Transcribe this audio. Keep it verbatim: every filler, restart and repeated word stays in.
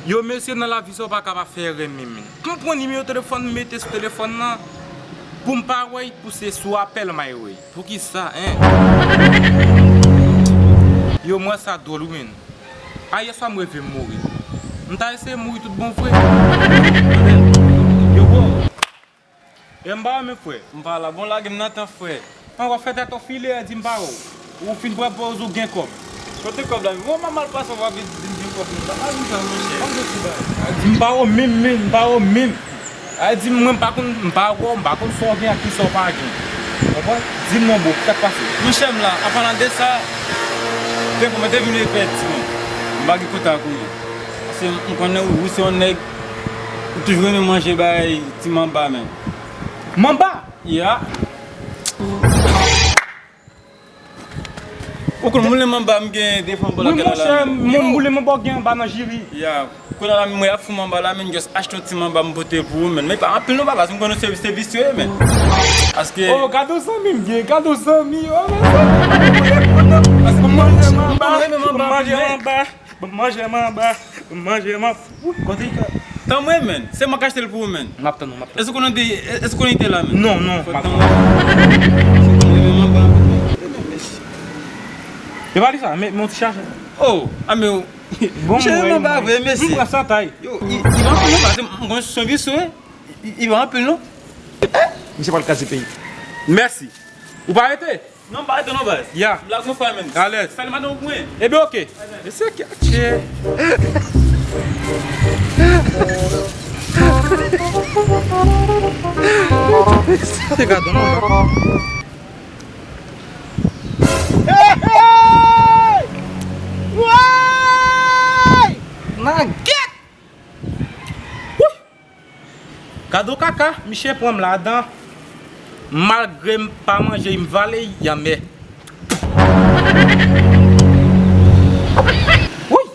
Yo, mesye, nan lavi sa, w pa ka pa fè erè menm. M pran nimewo telefòn, m mete sou telefòn nan, pou m pa wè, pou se sou apèl m ay wè. Poukisa, en? Yo, m wè sa dwòl, wi, menn. A, yèswa, m reve m mouri. M ta eseye mouri tout bon vre. Yo, bro. E m pa wè menm, frè. M pa la. Bon, lage m nan tan, frè. An, w ap fè tèt ou file, di m pa wè w. Ou fin pran pòz ou gen kòb. Kote kòb la? Bon, m ap mal pase, w ap vin di m gen kòb, menn. Sa pa vin fè, monchè. Di m pa wè w menm, menn, m pa wè w menm. A, di m, mwen, m pa konn, m pa wè w, m pa konn sa w gen ak ki sa w pa gen. Konprann? Di m non, bro, ki sa k pase? Monchè, m la, an palan de sa, te kòman te vin repèt, menn. M pa gen kontak ou, menn. Paske m konnen ou, ou se yon nèg, ou toujou renmen manje bay ti manba, menn. Manba? Ya. Ou konn moule manba m gen devan bò lakay la. Wi, monchè, moun moule manba w gen anba nan jiri. Ya. Kounye a la, mwen ap fou manba la, menn, just achte yon ti manba m pote pou ou, menn. Men pa anpil non, papa, si m konn se, se visye, menn. Paske... Oh, gade yon zanmi m gen, gade yon zanmi, oh, men zanmi. Paske m manje manba, m manje manba. Ban m manje manba, ban m manje manba. Kote l ka? Tann mwen, menn. Se mwen k achte l pou ou, menn. M ap tann ou, m ap tann ou. Èske w konnen de, èske w konnen ite la, menn? Non, non, m ap tann ou. E pa li sa, men, men yon ti chaje. Oh, a men, bon, mwen, mwen, mwen pran sa tay. Yo, i, i pa anpil non, paske m konn se yon visye, wi. I, i pa anpil non. Misye pral kraze peyi. Mèsi. Ou pa rete? Non, m pa rete non, baz. Ya. M la konfwa, menn. Alèz. Salye madanm ou pou mwen. Ebyen, oke. Mesye, kèt. Mesye, gadon non. Hey, hey! Woy! Nagèt! Woy! Gade yon kaka, misye pran m ladan. Malgre m pa manje, m vale, y anmè. Woy!